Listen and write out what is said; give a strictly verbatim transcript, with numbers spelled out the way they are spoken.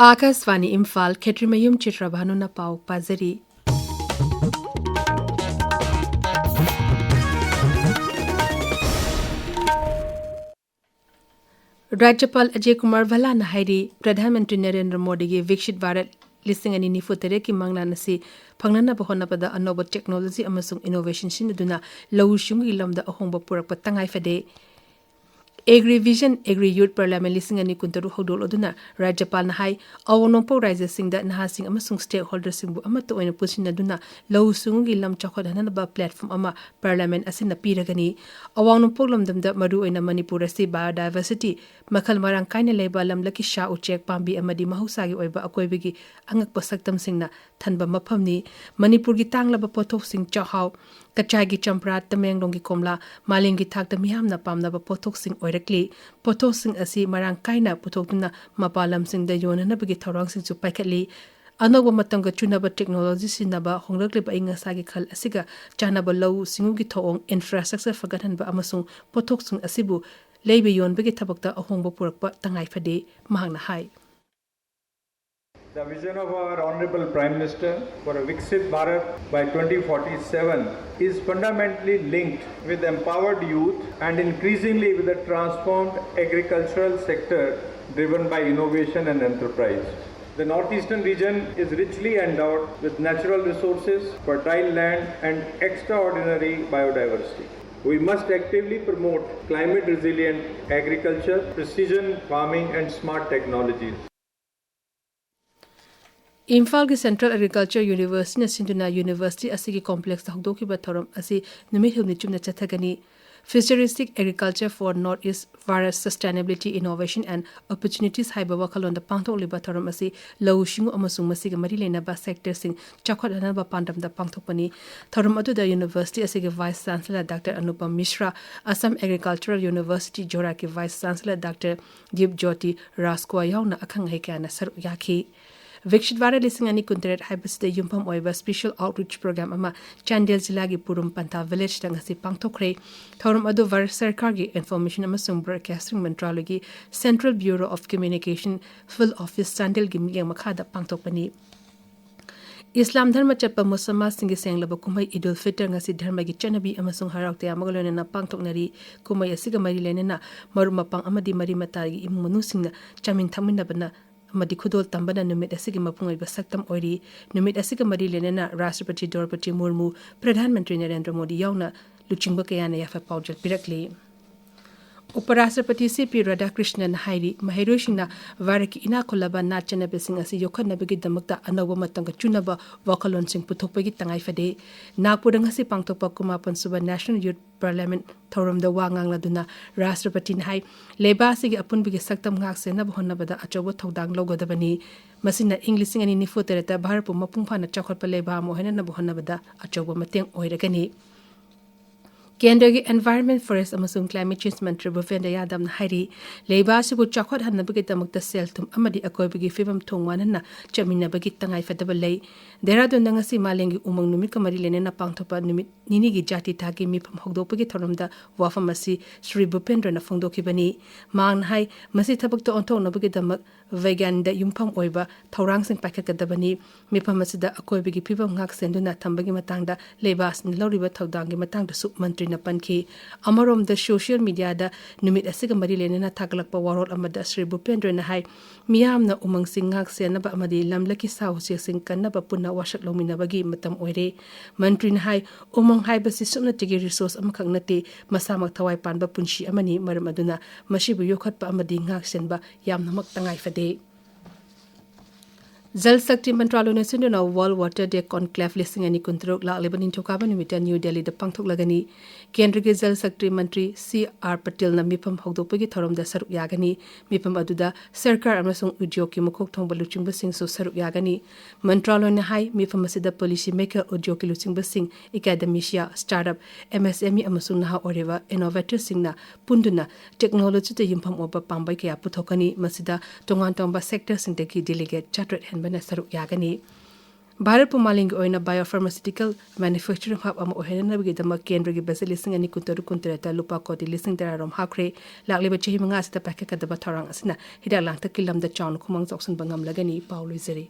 ꯑꯥꯀꯥꯁꯕꯥꯅꯤ ꯏꯝꯐꯥꯜ, ꯈꯦꯇ꯭ꯔꯤꯃꯌꯨꯝ ꯆꯤꯇ꯭ꯔꯚꯥꯅꯨꯅ ꯄꯥꯎ ꯄꯥꯖꯔꯤ꯫ ꯔꯥꯖ꯭ꯌꯄꯥꯜ ꯑꯖꯌ ꯀꯨꯃꯥꯔ ꯚꯜꯂꯥꯅ ꯍꯥꯏꯔꯤ, ꯄ꯭ꯔꯙꯥꯟ ꯃꯟꯇ꯭ꯔꯤ ꯅꯔꯦꯟꯗ꯭ꯔ ꯃꯣꯗꯤꯒꯤ ꯚꯤꯛꯁꯤꯠ ꯚꯥꯔꯠ ꯂꯤꯁꯤꯡ ꯑꯅꯤ ꯅꯤꯐꯨ ꯇꯔꯦꯠꯀꯤ ꯃꯪꯂꯥꯟ ꯑꯁꯤ ꯐꯪꯅꯅꯕ ꯍꯣꯠꯅꯕꯗ ꯑꯅꯧꯕ technology ꯑꯃꯁꯨꯡ innovation ꯁꯤꯖꯤꯟꯅꯗꯨꯅ ꯂꯧꯎ ꯁꯤꯡꯎꯒꯤ ꯂꯝꯗ ꯑꯍꯣꯡꯕ ꯄꯨꯔꯛꯄ ꯇꯉꯥꯏ ꯐꯗꯦ꯫ Agri Vision, Agri Youth Parliament ꯂꯤꯁꯤꯡ ꯑꯅꯤ ꯀꯨꯟꯇꯔꯨꯛ ꯍꯧꯗꯣꯛꯂꯗꯨꯅ ꯔꯥꯖ꯭ꯌꯄꯥꯜꯅ ꯍꯥꯏ, ꯑꯋꯥꯡ ꯅꯣꯡꯄꯣꯛ ꯔꯥꯖ꯭ꯌꯁꯤꯡꯗ ꯅꯍꯥꯁꯤꯡ ꯑꯃꯁꯨꯡ stakeholderꯁꯤꯡꯕꯨ ꯑꯃꯠꯇ ꯑꯣꯏꯅ ꯄꯨꯟꯁꯤꯟꯅꯗꯨꯅ ꯂꯧꯎ ꯁꯤꯡꯎꯒꯤ ꯂꯝ ꯆꯥꯎꯈꯠꯍꯟꯅꯕ platform ꯑꯃ Parliament ꯑꯁꯤꯅ ꯄꯤꯔꯒꯅꯤ꯫ ꯑꯋꯥꯡ ꯅꯣꯡꯄꯣꯛ ꯂꯝꯗꯝꯗ, ꯃꯔꯨꯑꯣꯏꯅ ꯃꯅꯤꯄꯨꯔ ꯑꯁꯤ biodiversity, ꯃꯈꯜ ꯃꯔꯥꯡ ꯀꯥꯏꯅ ꯂꯩꯕ ꯂꯝꯂꯛꯀꯤ ꯁꯥ ꯎꯆꯦꯛ, ꯄꯥꯝꯕꯤ ꯑꯃꯗꯤ ꯃꯍꯧꯁꯥꯒꯤ ꯑꯣꯏꯕ ꯑꯀꯣꯏꯕꯒꯤ ꯑꯉꯛꯄ ꯁꯛꯇꯝꯁꯤꯡꯅ ꯊꯟꯕ ꯃꯐꯝꯅꯤ꯫ ꯃꯅꯤꯄꯨꯔꯒꯤ ꯇꯥꯡꯂꯕ ꯄꯣꯠꯊꯣꯛꯁꯤꯡ, ꯆꯥꯛꯍꯥꯎ, ꯀꯆꯥꯏꯒꯤ ꯆꯝꯄ꯭ꯔꯥ, ꯇꯃꯦꯡꯂꯣꯡꯒꯤ ꯀꯣꯝꯂꯥ, ꯃꯥꯂꯦꯝꯒꯤ ꯊꯥꯛꯇ ꯃꯤꯌꯥꯝꯅ ꯄꯥꯝꯅꯕ ꯄꯣꯠꯊꯣꯛꯁꯤꯡ ꯑꯣꯏꯔꯛꯂꯤ꯫ ꯄꯣꯠꯊꯣꯛꯁꯤꯡ ꯑꯁꯤ ꯃꯔꯥꯡ ꯀꯥꯏꯅ ꯄꯨꯊꯣꯛꯇꯨꯅ ꯃꯄꯥꯟ ꯂꯝꯁꯤꯡꯗ ꯌꯣꯟꯅꯅꯕꯒꯤ ꯊꯧꯔꯥꯡꯁꯤꯡꯁꯨ ꯄꯥꯏꯈꯠꯂꯤ꯫ ꯑꯅꯧꯕ ꯃꯇꯝꯒ ꯆꯨꯅꯕ technology ꯁꯤꯖꯤꯟꯅꯕ, ꯍꯣꯡꯂꯛꯂꯤꯕ ꯑꯏꯪ ꯑꯁꯥꯒꯤ ꯈꯜ ꯑꯁꯤꯒ ꯆꯥꯟꯅꯕ ꯂꯧꯎ ꯁꯤꯡꯎꯒꯤ ꯊꯧꯑꯣꯡ, infrastructure ꯐꯒꯠꯍꯟꯕ ꯑꯃꯁꯨꯡ ꯄꯣꯠꯊꯣꯛꯁꯤꯡ ꯑꯁꯤꯕꯨ ꯂꯩꯕ ꯌꯣꯟꯕꯒꯤ ꯊꯕꯛꯇ ꯑꯍꯣꯡꯕ ꯄꯨꯔꯛꯄ ꯇꯉꯥꯏ ꯐꯗꯦ, ꯃꯍꯥꯛꯅ ꯍꯥꯏ꯫ The vision of our Honorable Prime Minister for a Viksit Bharat by twenty forty-seven is fundamentally linked with empowered youth and increasingly with a transformed agricultural sector driven by innovation and enterprise. The northeastern region is richly endowed with natural resources, fertile land, and extraordinary biodiversity. We must actively promote climate resilient agriculture, precision farming, and smart technologies. ꯏꯝꯐꯥꯜꯒꯤ Central Agriculture Universityꯅ ꯁꯤꯟꯗꯨꯅ university ꯑꯁꯤꯒꯤ complexꯇ ꯍꯧꯗꯣꯛꯈꯤꯕ ꯊꯧꯔꯝ ꯑꯁꯤ ꯅꯨꯃꯤꯠ ꯍꯨꯝꯅꯤ ꯆꯨꯞꯅ ꯆꯠꯊꯒꯅꯤ꯫ Futuristic Agriculture for North East via Sustainability, Innovation and Opportunities ꯍꯥꯏꯕ ꯋꯥꯈꯜꯂꯣꯟꯗ ꯄꯥꯡꯊꯣꯛꯂꯤꯕ ꯊꯧꯔꯝ ꯑꯁꯤ ꯂꯧꯎ ꯁꯤꯡꯎ ꯑꯃꯁꯨꯡ ꯃꯁꯤꯒ ꯃꯔꯤ ꯂꯩꯅꯕ sectorꯁꯤꯡ ꯆꯥꯎꯈꯠꯍꯟꯅꯕ ꯄꯥꯟꯗꯝꯗ ꯄꯥꯡꯊꯣꯛꯄꯅꯤ꯫ ꯊꯧꯔꯝ ꯑꯗꯨꯗ university ꯑꯁꯤꯒꯤ Vice Chancellor Doctor Anupam Mishra, Assam Agricultural University ꯖꯣꯔꯥꯠꯀꯤ Vice Chancellor Doctor Dip Jyoti Rajkhowa ꯌꯥꯎꯅ ꯑꯈꯪ ꯑꯍꯩ ꯀꯌꯥꯅ ꯁꯔꯨꯛ ꯌꯥꯈꯤ꯫ ꯚꯤꯛꯁꯤꯠ ꯚꯥꯔꯠ ꯂꯤꯁꯤꯡ ꯑꯅꯤ ꯀꯨꯟꯇꯔꯦꯠ ꯍꯥꯏꯕꯁꯤꯗ ꯌꯨꯝꯐꯝ ꯑꯣꯏꯕ Special Outreach Program ꯑꯃ ꯆꯥꯟꯗꯦꯜ ꯖꯤꯂꯥꯒꯤ ꯄꯨꯔꯨꯝ ꯄꯟꯊꯥ ꯚꯤꯂꯦꯖꯇ ꯉꯁꯤ ꯄꯥꯡꯊꯣꯛꯈ꯭ꯔꯦ꯫ ꯊꯧꯔꯝ ꯑꯗꯨ ꯚꯥꯔꯠ ꯁꯔꯀꯥꯔꯒꯤ Information ꯑꯃꯁꯨꯡ Broadcasting ꯃꯟꯇ꯭ꯔꯥꯂꯌꯒꯤ Central Bureau of Communication Field Office ꯆꯥꯟꯗꯦꯜꯒꯤ ꯃꯤꯠꯌꯦꯡ ꯃꯈꯥꯗ ꯄꯥꯡꯊꯣꯛꯄꯅꯤ꯫ ꯏꯁꯂꯥꯝ ꯙꯔꯃ ꯆꯠꯄ ꯃꯨꯁꯜꯃꯥꯟꯁꯤꯡꯒꯤ ꯁꯦꯡꯂꯕ ꯀꯨꯝꯍꯩ ꯏꯗꯨꯜ ꯐꯤꯇꯔ ꯉꯁꯤ ꯙꯔꯃꯒꯤ ꯆꯠꯅꯕꯤ ꯑꯃꯁꯨꯡ ꯍꯔꯥꯎ ꯇꯌꯥꯝꯕꯒ ꯂꯣꯏꯅꯅ ꯄꯥꯡꯊꯣꯛꯅꯔꯤ꯫ ꯀꯨꯝꯍꯩ ꯑꯁꯤꯒ ꯃꯔꯤ ꯂꯩꯅꯅ ꯃꯔꯨꯞ ꯃꯄꯥꯡ ꯑꯃꯗꯤ ꯃꯔꯤ ꯃꯇꯥꯒꯤ ꯏꯃꯨꯡ ꯃꯅꯨꯡꯁꯤꯡꯅ ꯆꯥꯃꯤꯟ ꯊꯛꯃꯤꯟꯅꯕꯅ ꯑꯃꯗꯤ ꯈꯨꯗꯣꯜ ꯇꯝꯕꯅ ꯅꯨꯃꯤꯠ ꯑꯁꯤꯒꯤ ꯃꯄꯨꯡ ꯑꯣꯏꯕ ꯁꯛꯇꯝ ꯑꯣꯏꯔꯤ꯫ ꯅꯨꯃꯤꯠ ꯑꯁꯤꯒ ꯃꯔꯤ ꯂꯩꯅꯅ ꯔꯥꯁꯇ꯭ꯔꯄꯇꯤ ꯗ꯭ꯔꯧꯄꯗꯤ ꯃꯨꯔꯃꯨ, ꯄ꯭ꯔꯙꯥꯟ ꯃꯟꯇ꯭ꯔꯤ ꯅꯔꯦꯟꯗ꯭ꯔ ꯃꯣꯗꯤ ꯌꯥꯎꯅ ꯂꯨꯆꯤꯡꯕ ꯀꯌꯥꯅ ꯌꯥꯏꯐ ꯄꯥꯎꯖꯦꯜ ꯄꯤꯔꯛꯂꯤ꯫ ꯎꯄꯔꯥꯁꯇ꯭ꯔꯄꯇꯤ ꯁꯤ ꯄꯤ ꯔꯥꯙꯥꯀ꯭ꯔꯤꯁꯅꯟ ꯍꯥꯏꯔꯤ, ꯃꯍꯩꯔꯣꯏꯁꯤꯡꯅ ꯚꯥꯔꯠꯀꯤ ꯏꯅꯥꯛ ꯈꯨꯜꯂꯕ ꯅꯥꯠ ꯆꯠꯅꯕꯤꯁꯤꯡ ꯑꯁꯤ ꯌꯣꯛꯈꯠꯅꯕꯒꯤꯗꯃꯛꯇ ꯑꯅꯧꯕ ꯃꯇꯝꯒ ꯆꯨꯅꯕ ꯋꯥꯈꯜꯂꯣꯟꯁꯤꯡ ꯄꯨꯊꯣꯛꯄꯒꯤ ꯇꯉꯥꯏ ꯐꯗꯦ꯫ ꯅꯥꯒꯄꯨꯔꯗ ꯉꯁꯤ ꯄꯥꯡꯊꯣꯛꯄ ꯀꯨꯟꯃꯥꯄꯟ ꯁꯨꯕ National Youth Parliament ꯊꯧꯔꯝꯗ ꯋꯥ ꯉꯥꯡꯂꯗꯨꯅ ꯔꯥꯁꯇ꯭ꯔꯄꯇꯤꯅ ꯍꯥꯏ, ꯂꯩꯕꯥꯛ ꯑꯁꯤꯒꯤ ꯑꯄꯨꯟꯕꯒꯤ ꯁꯛꯇꯝ ꯉꯥꯛ ꯁꯦꯟꯅꯕ ꯍꯣꯠꯅꯕꯗ ꯑꯆꯧꯕ ꯊꯧꯗꯥꯡ ꯂꯧꯒꯗꯕꯅꯤ꯫ ꯃꯁꯤꯅ ꯏꯪ ꯂꯤꯁꯤꯡ ꯑꯅꯤ ꯅꯤꯐꯨ ꯇꯔꯦꯠꯇ ꯚꯥꯔꯠꯄꯨ ꯃꯄꯨꯡ ꯐꯥꯅ ꯆꯥꯎꯈꯠꯄ ꯂꯩꯕꯥꯛ ꯑꯃ ꯑꯣꯏꯍꯟꯅꯕ ꯍꯣꯠꯅꯕꯗ ꯑꯆꯧꯕ ꯃꯇꯦꯡ ꯑꯣꯏꯔꯒꯅꯤ꯫ ꯀꯦꯟꯗ꯭ꯔꯒꯤ Environment, Forest ꯑꯃꯁꯨꯡ Climate Change ꯃꯟꯇ꯭ꯔꯤ ꯚꯨꯄꯦꯟꯗ꯭ꯔ ꯌꯥꯗꯕꯅ ꯍꯥꯏꯔꯤ, ꯂꯩꯕꯥꯛ ꯑꯁꯤꯕꯨ ꯆꯥꯎꯈꯠꯍꯟꯅꯕꯒꯤꯗꯃꯛꯇ ꯁꯦꯜ ꯊꯨꯝ ꯑꯃꯗꯤ ꯑꯀꯣꯏꯕꯒꯤ ꯐꯤꯕꯝ ꯊꯣꯡ ꯃꯥꯟꯍꯟꯅ ꯆꯠꯃꯤꯟꯅꯕꯒꯤ ꯇꯉꯥꯏꯐꯗꯕ ꯂꯩ꯫ ꯗꯦꯍꯔꯥꯗꯨꯟꯗ ꯉꯁꯤ ꯃꯥꯂꯦꯝꯒꯤ ꯎꯃꯪ ꯅꯨꯃꯤꯠꯀ ꯃꯔꯤ ꯂꯩꯅꯅ ꯄꯥꯡꯊꯣꯛꯄ ꯅꯨꯃꯤꯠ ꯅꯤꯅꯤꯒꯤ ꯖꯥꯇꯤ ꯊꯥꯛꯀꯤ ꯃꯤꯐꯝ ꯍꯧꯗꯣꯛꯄꯒꯤ ꯊꯧꯔꯝꯗ ꯋꯥꯐꯝ ꯑꯁꯤ ꯁ꯭ꯔꯤ ꯚꯨꯄꯦꯟꯗ꯭ꯔꯅ ꯐꯣꯡꯗꯣꯛꯈꯤꯕꯅꯤ꯫ ꯃꯍꯥꯛꯅ ꯍꯥꯏ, ꯃꯁꯤ ꯊꯕꯛꯇ ꯑꯣꯟꯊꯣꯛꯅꯕꯒꯤꯗꯃꯛ ꯕꯤꯒ꯭ꯌꯥꯟꯗ ꯌꯨꯝꯐꯝ ꯑꯣꯏꯕ ꯊꯧꯔꯥꯡꯁꯤꯡ ꯄꯥꯏꯈꯠꯀꯗꯕꯅꯤ꯫ ꯃꯤꯐꯝ ꯑꯁꯤꯗ ꯑꯀꯣꯏꯕꯒꯤ ꯐꯤꯕꯝ ꯉꯥꯛ ꯁꯦꯟꯗꯨꯅ ꯊꯝꯕꯒꯤ ꯃꯇꯥꯡꯗ ꯂꯩꯕꯥꯛ ꯑꯁꯤꯅ ꯂꯧꯔꯤꯕ ꯊꯧꯗꯥꯡꯒꯤ ꯃꯇꯥꯡꯗꯁꯨ ꯃꯟꯇ꯭ꯔꯤꯅ ꯄꯟꯈꯤ꯫ ꯑꯃꯔꯣꯝꯗ, social media ꯗ ꯅꯨꯃꯤꯠ ꯑꯁꯤꯒ ꯃꯔꯤ ꯂꯩꯅꯅ ꯊꯥꯒꯠꯂꯛꯄ ꯋꯥꯔꯣꯜ ꯑꯃꯗ ꯁ꯭ꯔꯤ ꯚꯨꯄꯦꯟꯗ꯭ꯔꯅ ꯍꯥꯏ, ꯃꯤꯌꯥꯝꯅ ꯎꯃꯪꯁꯤꯡ ꯉꯥꯛ ꯁꯦꯟꯅꯕ ꯑꯃꯗꯤ ꯂꯝꯂꯛꯀꯤ ꯁꯥ ꯎꯆꯦꯛꯁꯤꯡ ꯀꯟꯅꯕ ꯄꯨꯟꯅ ꯋꯥꯁꯛ ꯂꯧꯃꯤꯟꯅꯕꯒꯤ ꯃꯇꯝ ꯑꯣꯏꯔꯦ꯫ ꯃꯟꯇ꯭ꯔꯤꯅ ꯍꯥꯏ, ꯎꯃꯪ ꯍꯥꯏꯕꯁꯤ ꯁꯨꯞꯅꯇꯒꯤ resource ꯑꯃꯈꯛ ꯅꯠꯇꯦ, ꯃꯁꯥꯃꯛ ꯊꯋꯥꯏ ꯄꯥꯟꯕ ꯄꯨꯟꯁꯤ ꯑꯃꯅꯤ꯫ ꯃꯔꯝ ꯑꯗꯨꯅ ꯃꯁꯤꯕꯨ ꯌꯣꯛꯈꯠꯄ ꯑꯃꯗꯤ ꯉꯥꯛ ꯁꯦꯟꯕ ꯌꯥꯝꯅꯃꯛ ꯇꯉꯥꯏ ꯐꯗꯦ꯫ ꯖꯜ ꯁꯛꯇꯤ ꯃꯟꯇ꯭ꯔꯥꯂꯣꯏꯅ ꯁꯤꯟꯗꯨꯅ World Water Day Conclave ꯂꯤꯁꯤꯡ ꯑꯅꯤ ꯀꯨꯟꯇꯔꯨꯛ ꯂꯥꯛꯂꯤꯕ ꯅꯤꯡꯊꯧꯀꯥꯕ ꯅꯨꯃꯤꯠꯇ ꯅ꯭ꯌꯨ ꯗꯦꯜꯂꯤꯗ ꯄꯥꯡꯊꯣꯛꯂꯒꯅꯤ꯫ ꯀꯦꯟꯗ꯭ꯔꯒꯤ ꯖꯜ ꯁꯛꯇꯤ ꯃꯟꯇ꯭ꯔꯤ ꯁꯤ ꯑꯥꯔ ꯄꯇꯦꯜꯅ ꯃꯤꯐꯝ ꯍꯧꯗꯣꯛꯄꯒꯤ ꯊꯧꯔꯝꯗ ꯁꯔꯨꯛ ꯌꯥꯒꯅꯤ꯫ ꯃꯤꯐꯝ ꯑꯗꯨꯗ ꯁꯔꯀꯥꯔ ꯑꯃꯁꯨꯡ ꯎꯗ꯭ꯌꯣꯒꯀꯤ ꯃꯀꯣꯛ ꯊꯣꯡꯕ ꯂꯨꯆꯤꯡꯕꯁꯤꯡꯁꯨ ꯁꯔꯨꯛ ꯌꯥꯒꯅꯤ꯫ ꯃꯟꯇ꯭ꯔꯥꯂꯣꯏꯅ ꯍꯥꯏ, ꯃꯤꯐꯝ ꯑꯁꯤꯗ policy maker, ꯎꯗ꯭ꯌꯣꯒꯀꯤ ꯂꯨꯆꯤꯡꯕꯁꯤꯡ, academia, startup, MSME ꯑꯃꯁꯨꯡ ꯅꯍꯥ ꯑꯣꯏꯔꯤꯕ innovator ꯁꯤꯡꯅ ꯄꯨꯟꯗꯨꯅ technology ꯗ ꯌꯨꯝꯐꯝ ꯑꯣꯏꯕ ꯄꯥꯝꯕꯩ ꯀꯌꯥ ꯄꯨꯊꯣꯛꯀꯅꯤ꯫ ꯃꯁꯤꯗ ꯇꯣꯉꯥꯟ ꯇꯣꯉꯥꯟꯕ sector ꯁꯤꯡꯗꯒꯤ delegate ꯆꯥꯇ꯭ꯔꯦꯠ ꯍꯦꯟꯕ ꯑꯣꯏꯅ ꯁꯔꯨꯛ ꯌꯥꯒꯅꯤ꯫ ꯚꯥꯔꯠꯄꯨ ꯃꯥꯂꯦꯝꯒꯤ ꯑꯣꯏꯅ biopharmaceutical manufacturing hub ꯑꯃ ꯑꯣꯏꯍꯟꯅꯕꯒꯤꯗꯃꯛ ꯀꯦꯟꯗ꯭ꯔꯒꯤ ꯕꯖꯦꯠ ꯂꯤꯁꯤꯡ ꯑꯅꯤ ꯀꯨꯟꯇꯔꯨꯛ ꯀꯨꯟꯇꯔꯦꯠꯇ ꯂꯨꯄꯥ ꯀꯣꯇꯤ ꯂꯤꯁꯤꯡ ꯇꯔꯥꯔꯣꯝ ꯍꯥꯞꯈ꯭ꯔꯦ꯫ ꯂꯥꯛꯂꯤꯕ ꯆꯍꯤ ꯃꯉꯥ ꯑꯁꯤꯗ ꯄꯥꯏꯈꯠꯀꯗꯕ ꯊꯧꯔꯥꯡ ꯑꯁꯤꯅ ꯍꯤꯗꯥꯛ ꯂꯥꯡꯊꯛꯀꯤ ꯂꯝꯗ ꯆꯥꯎꯅ ꯈꯨꯃꯥꯡ ꯆꯥꯎꯁꯤꯟꯕ ꯉꯝꯂꯒꯅꯤ꯫ ꯄꯥꯎ ꯂꯣꯏꯖꯔꯦ꯫